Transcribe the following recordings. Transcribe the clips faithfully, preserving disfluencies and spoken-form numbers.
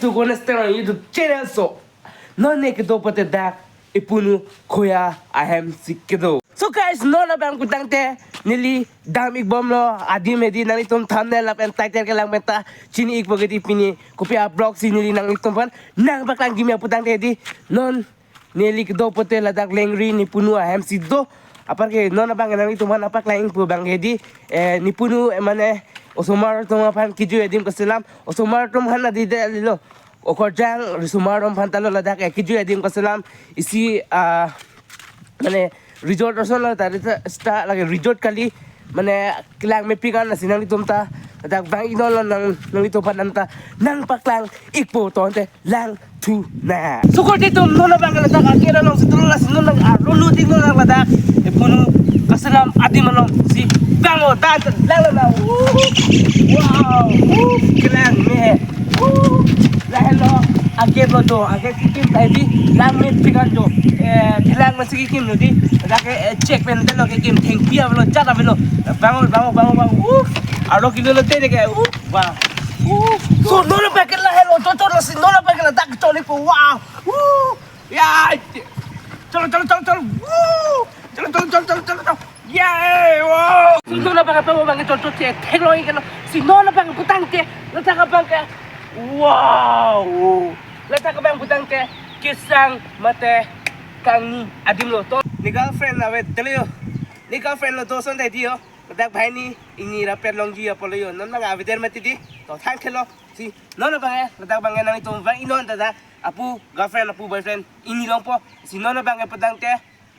To go next time on YouTube channel so. Non ne kedo pute dak ipunu koya ahem si kedo. So guys, non abang putangte neli dam ik bomlo adim hedi, nanglitum thumbnail lapen title kelang penta chini ikpo hedi pini kopi a-vlog si neli nanglitum aphan nangpaklang kimi aputangte hedi. Non neli kedo pute ladak lengri nepunu ahem si do. Apar ke non abang nanglitum aphan nangpaklang ingpu abang hedi, eh, nepunu, eh, mane osomar atum aphan kejui adim kaselam, osomar atum aphan adi delo. Okorjang risomar atum aphan talo ladak, eh, kejui adim kaselam. Isi, ah, mane resort asonlo, tari ta, sta lake resort kali, mane kelang mepik an, lasi nanglitum ta ladak vang iknonlo, nang, nanglitum aphan nangta nangpaklang ikpo, to ante langthu nang. So korte atum, non abang ladak agate along si dolo, lasi non nang arlo nuting non nang ladak ipunu kaselam adim along si vang o, dan langlo nang. Wow, wow, kelang me. Woo! Lahelo, agate lo do, agate kekim ta hedi, lang mepik an do. Eh, kelang masi kekim lo hedi, lake, eh, check pen delo kekim, thengpi avelo, jat avelo. Vang o, vang o, vang o, vang o. Woo! Arlo kilo lo te de ke. Woo! Wow. Woo! So, non abang ke lahelo, chot chot, lasi non abang ke ladak choli po. Wow! Woo! Ya! Cholo, cholo, cholo, cholo. Woo! Cholo, cholo, cholo, cholo, cholo, cholo. Yay! Wow! Si non abang ke pamo abang ke chot chot che, theklong iklo. Si non abang putangte ladak abang ke. Wow! Ladak abang putangte kesang mate kangni adim lo, to. Ne girlfriend ave dele yo. Ne girlfriend lo, to, son dei di yo. Ladak banghini ingni rapet longji apotlo yo. Non abang avedet mati di. To thang thelo. Si non abang ke, ladak abang ke nanglitum vang iknon ta ta. Apu girlfriend, apu boyfriend ingni longpo. Si non abang ke putangte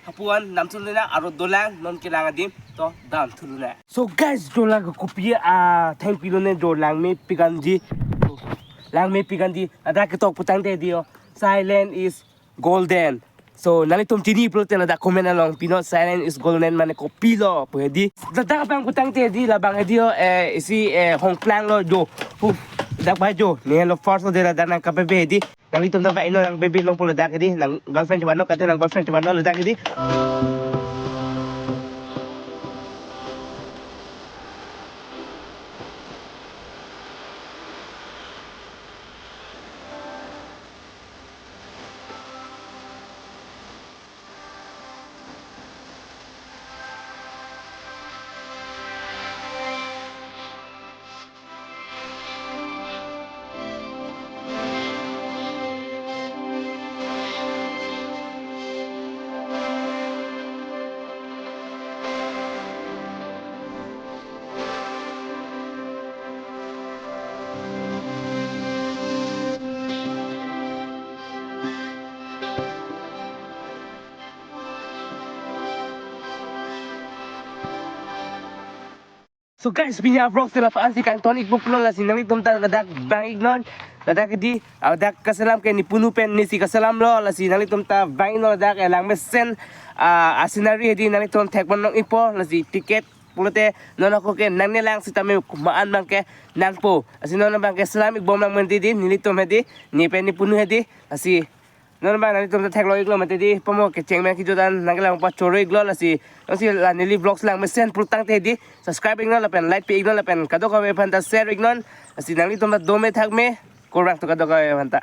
hapu an damthu nang, aro dolang non kelang adim, to damthu nang. So guys, dolang ke kopi athengpi lo ne, dolang mepik anji. Lang mepik anji. Ladak ketok putangte hedi yo, silent is golden. So nanglitum chini pulote ladak comment along pinot, silent is golden mane kopilo pu hedi. Ladak abang putangte hedi, labang hedi yo, eh, isi, eh, hongplang lo jo. Huh. Ladak bai jo. Neli first lo de ladak nangkapebe hedi. Nanglitum ta vang iknon, nangpebe longpo ladak hedi, nang girlfriend chevan non, kate nang girlfriend chevan non ladak hedi. So guys, pini a-vlog si la-an si kangton ikpo pulo, lasi nanglitum ta ladak vang iknon. Ladak hedi, ladak kaselam ke nepunu pen nesi kaselam lo, lasi nanglitum ta vang iknon ladak, eh, lang mesen, ah, a-scenery hedi nanglitum thekpon long ikpo, lasi ticket pulote non ako ke nangne lang sitame ma-an abang ke nangpo. Lasi non abang ke selam ik bom lang mati di, nelitum hedi, ne pen nepunu hedi, lasi non abang nanglitum ta theklong iklo mati di, pamo kecheng me kijo dan nangkelang pa choro iklo, lasi, lasi la neli vlogs lang mesen pulotangte hedi, subscribe iknon lapen like pi iknon lapen kadokave aphan ta share iknon, lasi nanglitum ta dome thakme, kurang to kadokave aphan ta.